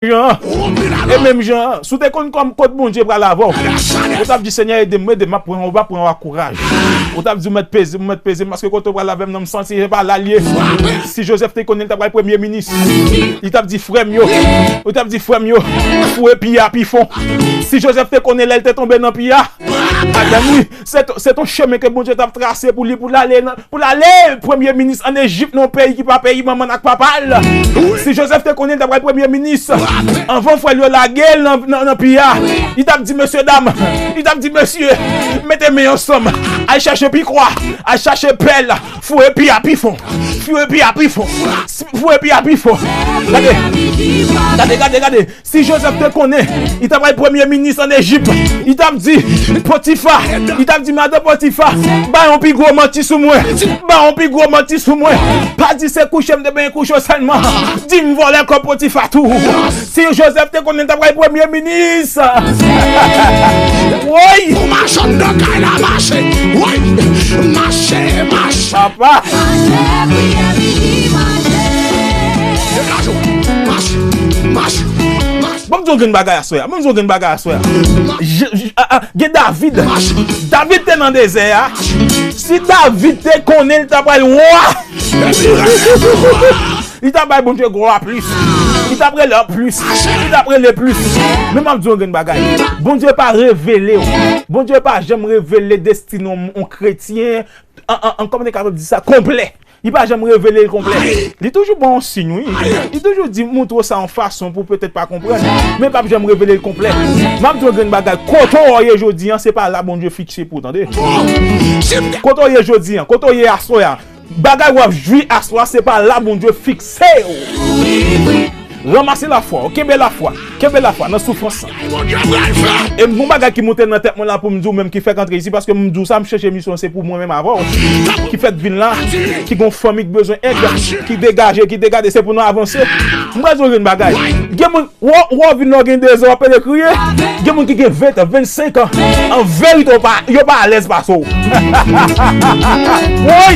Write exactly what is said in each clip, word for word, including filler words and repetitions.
jan an. E menm jan an, si w te konn kòm kot Bondye pral avè w, ou t ap di, Senyè, ede m, ede m, m ap pran, w ap pran w ak kouraj. Ou t ap di, ou mèt peze m, ou mèt peze m, paske kote w pral avè m nan, m santi se pa la l ye. Si Jozèf te konnen l t ap pral premye minis, li t ap di, frè m yo, ou t ap di, frè m yo, foure pi a pi fon. Si Jozèf te konnen lè l te tonbe nan pi a, madanm li, se t-, se t on chemen ke Bondye t ap trase pou li, pou l ale nan, pou l ale premye minis ann Ejip, nan yon peyi ki pa peyi manman l ak papa l. Si Jozèf te konnen l t ap pral premye minis, anvan frè l yo lage l nan, nan, nan pi a, li t ap di, mesye dam, li t ap di, mesye, mete men ansanm, al chache pikwa, al chache pèl, foure pi a pi fon, foure pi a pi fon, foure pi a pi fon. Gade, gade, gade, gade. Si Jozèf te konnen li t ap pral premye minis ann Ejip, li t ap di Potifa, li t ap di madan Potifa, bay yon pi gwo manti sou mwen, bay yon pi gwo manti sou mwen. Pa di se kouche m te benyen kouche w sèlman. Di m vòlè kòb Potifa tou. Si Jozèf te konnen li t ap pral premye minis. Woy! Pou mache anndan kay la, mache. Woy! Mache, mache. Papa. Degaje w. Mache, mache, mache. Ban m di w yon grenn bagay aswè a. Ban m di w yon grenn bagay aswè a. Je, je, a, a, gen David. David te nan dezè a. Si David te konnen li t ap pral wa, li t ap bay Bondye glwa plis. Li t ap rele plis. Li t ap rele plis. Men m ap di w yon grenn bagay. Bondye pa revele w. Bondye pa janm revele destine yon, yon kretyen an, an, an, kòman te kapab di sa, konplè. Li pa janm revele l konplè. Li toujou ba w siy, wi. Li toujou di, montre w sa yon fason pou petèt pa konprann. Men l p ap janm revele l konplè. M ap di w yon grenn bagay. Kote w ye jodi an, se pa la Bondye fikse pou w, tande. Kote w ye jodi an, kote w ye aswè a. Bagay w ap jwi aswè a, se pa la Bondye fikse w. Ranmase lafwa w, kenbe lafwa, kenbe lafwa nan soufrans lan. E m gon bagay ki monte nan tèt mwen la pou m di w menm ki fèk antre isi, paske m di w sa, m chèche misyon se pou mwen menm avè w. Ki fèk vin la, ki gon fanmi ki bezwen èd, ki degaje, ki degade, se pou nou avanse. M pral di w yon bagay. Gen moun, w, w vin la w gen dezè, w ap pede kriye. Gen moun ki gen ven tan, vennsenk an. An verite, w pa, yo pa alèz pase w. Woy!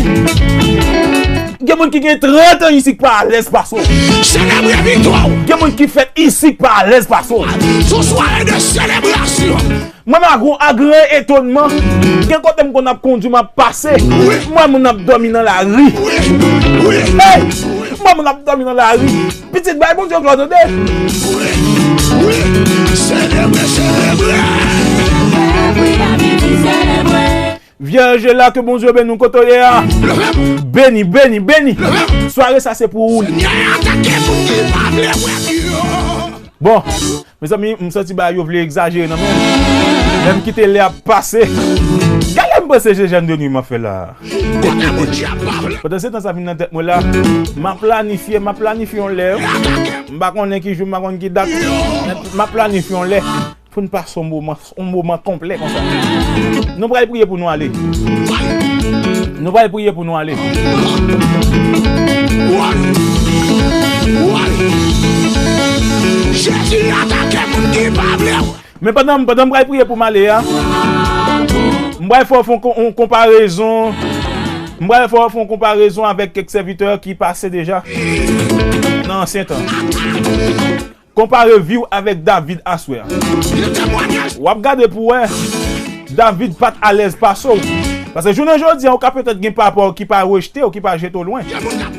Gen moun ki gen trant an isi ki pa alèz pase w. Selebre viktwa w. Gen moun ki fèt isi ki pa alèz pase w. Se yon sware de selebrasyon. Mwen, m a gon, a gran etonman, gen kote m konn ap kondui, m ap pase. Wi. M wè moun ap dòmi nan lari. Wi. Wi. Hey! M wè moun ap dòmi nan lari. Pitit, bay Bondye glwa, tande. Wi. Wi. Selebre, selebre. Vyèj la, ke Bondye beni w kote w ye a. Beni, beni, beni. Sware sa se pou ou. Senyè atake moun ki pa vle wè yo. Bon, mezanmi, m santi bagay yo vle egzajere nan men m. Lè m kite lè ap pase. Gade m panse se jèn de nwi m ap fè la. Kote Bondye ap pale. Pandan se tan sa vin nan tèt mwen la, m ap planifye, m ap planifye yon lè. M pa konnen ki jou, m pa konnen ki dat. M ap planifye yon lè. Pou n pase yon moman, yon moman konplè konsa. Nou pral priye pou nou ale. Nou pral priye pou nou ale. Jezi atake moun ki pa vle w. Men pandan, pandan m pral priye pou m ale a, m pral fè w fè yon kon-, yon konparezon. M pral fè w fè yon konparezon avèk kèk sèvitè ki pase deja nan ansyen tan. Konpare vi w avèk David aswè a. W ap gade pou w wè David pa t alèz pase w. Paske jounen jodi a, ou ka petèt gen papa w ki pa rejte w, ki pa jete w lwen.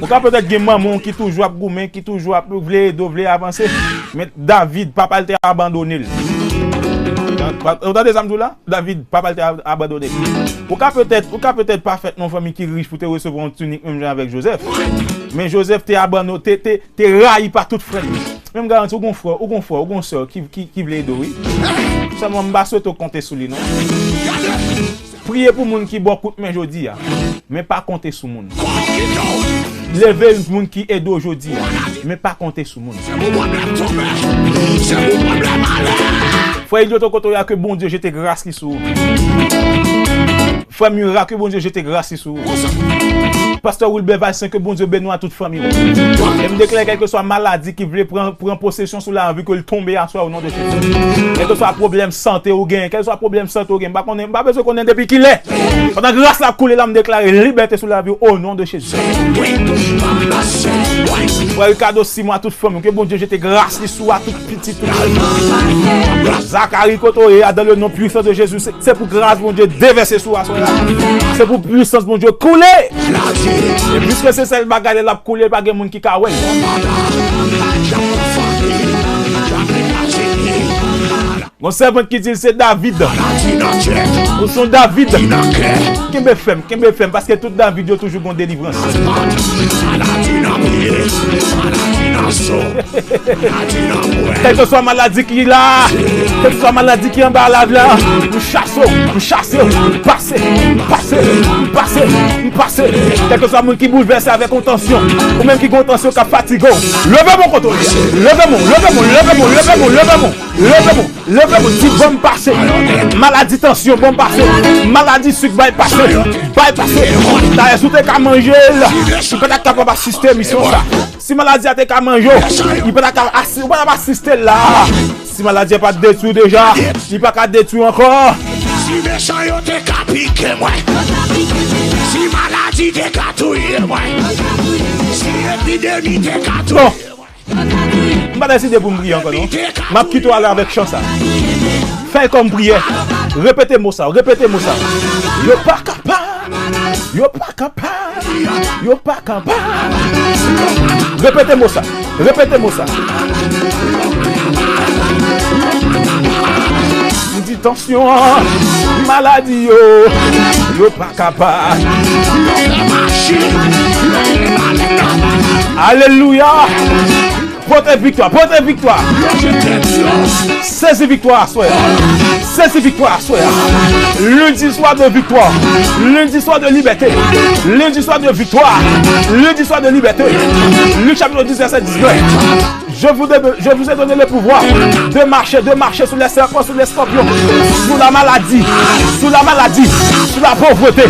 Ou ka petèt gen manman w ki toujou ap goumen, ki toujou ap vle ede w, vle avanse. Men David, papa l te abandone l. Ou tande sa m di w la? David, papa l te ab-, abandone l. Ou ka petèt, ou ka petèt pa fèt nan yon fanmi ki rich pou te resevwa yon tinik menm jan avèk Jozèf. Men Jozèf te abandone, te, te, te rayi pa tout frè l yo. Men m garanti, ou gon frè, ou gon frè, ou gon sè ki, ki, ki vle ede w, wi. Sèlman, m pa swete w konte sou li, non. Priye pou moun ki ba w kout men jodi a, men pa konte sou moun. Leve moun ki ede w jodi a, men pa konte sou moun. Frè Elioto, kote w ye a, ke Bondye jete gras li sou ou. Frè Murat, ke Bondye jete gras li sou ou. Pastè Wilbert Valcin, ke Bondye beni w a tout fanmi w. E m deklare kèlkeswa maladi ki vle pran, pran posesyon sou la vi, ke l tonbe aswè o non de Jezi. Kèlkeswa pwoblèm sante ou gen, kèlkeswa pwoblèm sante ou gen, m pa konnen, m pa bezwen konnen depi kilè. Pandan gras la ap koule la, m deklare libète sou lavi w, o non de Jezi. Frè Ricardo Simon, a tout fanmi w, ke Bondye jete gras li sou a tout pitit ou. Zakari, kote w ye a, dans le nom puissant de Jésus, se, se pou gras Bondye devèse sou aswè a. Se pou pwisans Bondye koule. E piske se sèl bagay la l ap koule, pa gen moun ki ka wè l. Gon sèvant ki di l se David. Ou se yon David. Kenbe fèm, kenbe fèm, paske tout David yo toujou gon delivrans. Kèlkeswa maladi ki la, kèlkeswa maladi ki anba lav la, m chase w, m chase w, m pase, m pase, m pase, m pase. Kèlkeswa moun ki boulvèse avèk yon tansyon, ou menm ki gon tansyon k ap fatige w, leve men w kote w ye. Leve men w, leve men w, leve men w, leve men w, leve men w. Leve men w, di ban m pase. Maladi tansyon, ban m pase. Maladi sik, bay pase. Bay pase. Dayè, si w te ka manje l, ou pa ta kapab asiste emisyon sa. Si maladi a te ka manje w, li pa ta ka asi-, ou pa ta asiste l la. Si maladi a pa t detwi w deja, li pa ka detwi w ankò. Si mechan yo te ka pike mwen, si maladi te ka touye mwen, si epidemi te ka touye mwen. M pa deside pou m priye ankò, non. M ap kite w ale avèk chan sa. Fè l kòm priyè. Repete mo sa, repete mo sa. Yo pa kapab. Yo pa kapab. Yo pa kapab. Repete mo sa. Repete mo sa. M di tansyon an, maladi yo, yo pa kapab. Alelouya. Pote viktwa, pote viktwa. Sezi viktwa aswè a. Sezi viktwa aswè a. Lendi swa de viktwa. Lendi swa de libète. Lendi swa de viktwa. Lendi swa de libète. Lik chapit dis, vèsè diznèf. Je vous, ai- je vous ai donné le pouvoir de marcher, de marcher sur les serpents, sur les scorpions, sur la maladie, sur la maladie, sur la pauvreté,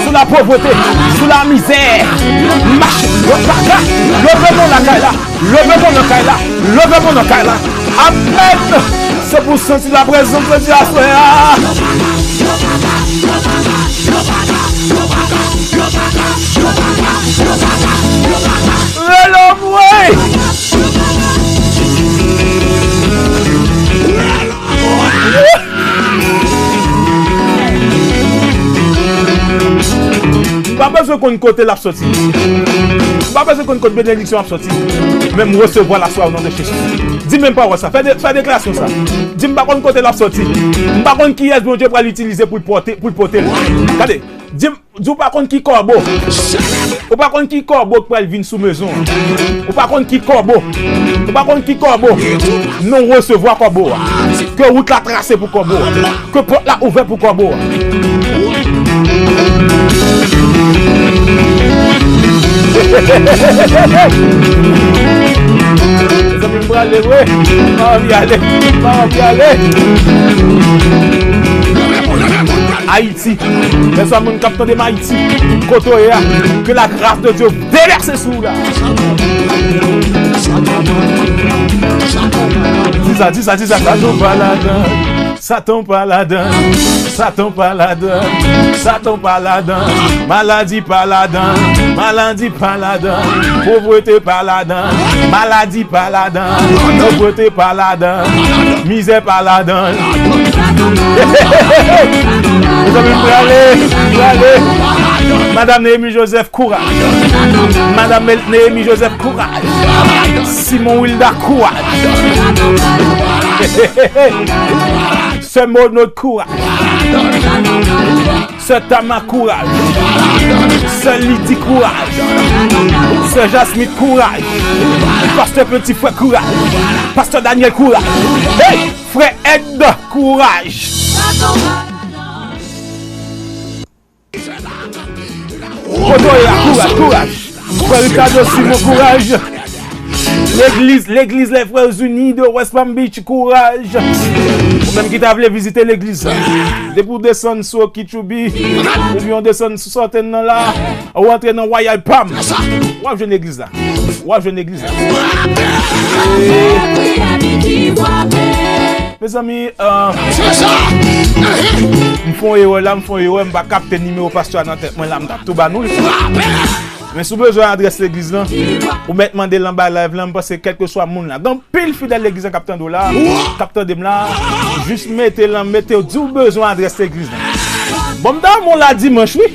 sur la pauvreté, sur la misère. Mache, yo pa ka, leve men w nan kay la, leve men w nan kay la, leve men w nan kay la. Amèn. Se pou santi laprezans de Dye aswè a. Rele mwen! M pa bezwen konn kote l ap soti. M pa bezwen konn kote benediksyon ap soti. Men m resevwa l aswè a o non de Jezi. Di menm pawòl sa. Fè de, fè deklarasyon sa. Di m pa konn kote l ap soti. M pa konn kiyès Bondye pral itilize pou l pote, pou l pote l. Gade. Di m, di w pa konn ki kòbo. Ou pa konn ki kòbo k pral vin sou mezon an. Ou pa konn ki kòbo. Ou pa konn ki kòbo. Men w resevwa kòbo a. Ke wout la trase pou kòbo a. Ke pòt la ouvè pou kòbo a. Mezanmi, m prale vre. M pa anvi ale. M pa anvi ale. Ayiti. Kèlkeswa moun k ap tande m Ayiti, kote w ye a, ke la gras de Dye devèse sou ou la. Di sa, di sa, di sa, Satan pa ladan. Satan pa ladan. Satan pa ladan. Satan pa ladan. Maladi pa ladan. Maladi pa ladan. Povrete pa ladan. Maladi pa ladan. Povrete pa ladan. Mizè pa ladan. Mezanmi, m prale, m prale. Madam Néhémie Joseph, kouraj. Madam Mel-, Néhémie Joseph, kouraj. Simon Wilda, kouraj. Sè Monod, kouraj. Sè Tama, kouraj. Sè Lidi, kouraj. Sè Jasmine, kouraj. Pastè Petit Frè, kouraj. Pastè Daniel, kouraj. Hey! Frè Ed, kouraj. Kote w ye a, kouraj, kouraj. Frè Ricardo Simon, kouraj. Legliz, legliz Les Frères Unis de West Palm Beach, kouraj. Ou menm ki ta vle vizite legliz la, depi w desann sou Okeechobee, oubyen w desann sou Sutton nan la, ou antre nan Royal Palm, w ap jwenn legliz la. W ap jwenn legliz la. Mezanmi, euh, m fè yon erè la, m fè yon erè, m pa kapte nimewo pastè a nan tèt mwen la, m t ap tou ba nou l. Men si w bezwen adrès legliz lan, ou mèt mande l anba live lan, m panse kèlkeswa moun la. Gen anpil fidèl legliz lan k ap tande w la, k ap tande m la, jis mete l, mete w, di w bezwen adrès legliz lan. Bon, m ta renmen w la dimanch, wi.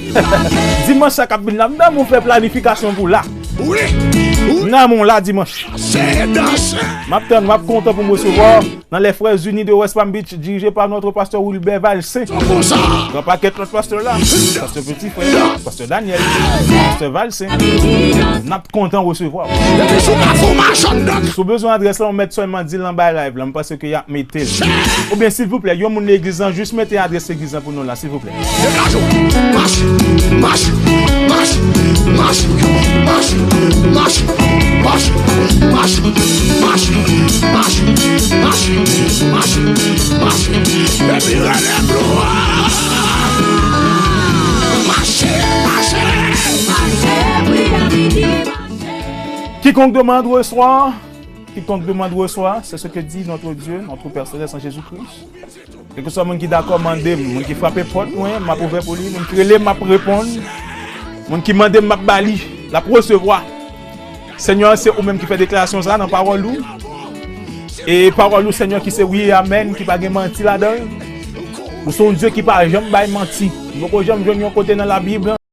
Dimanch sa k ap vin la, m ta renmen w fè planifikasyon pou w la. M ta renmen w la dimanch. M ap tann, m ap kontan pou m resevwa w. Nan les Frères Unis de West Palm Beach, dirigé par notre pasteur Wilbert Valcin. Gen pakèt lòt pastè la. Pastè Petit Frère, pastè Daniel, pastè Valcin. N ap kontan resevwa w. Si w bezwen adrès la, ou mèt sèlman di l anba live la. M panse ke y ap mete l. Oubyen, silvouplè, yon moun legliz lan, jis mete adrès legliz lan pou nou la, silvouplè. Degaje w. Mache, mache, mache, mache, mache, mache, mache, mache, mache, mache, mache, mache, mache, mache, mache, epi rele glwa. Mache, mache. Quiconque demande reçoit, quiconque demande reçoit, c'est ce que dit notre Dieu, notre Père Céleste en Jésus-Christ. Kèlkeswa moun ki dakò, mande m. Moun ki frape pòt mwen, m ap ouvè pou li. Moun ki rele m, m ap reponn. Moun ki mande m, m ap ba li. L ap resevwa. Senyè, se ou menm ki fè deklarasyon sa a nan pawòl ou. E pawòl ou, Senyè, ki se wi e amèn, ki pa gen manti ladan l. Ou se yon Dye ki pa janm bay manti. M poko janm jwenn yon kote nan Labib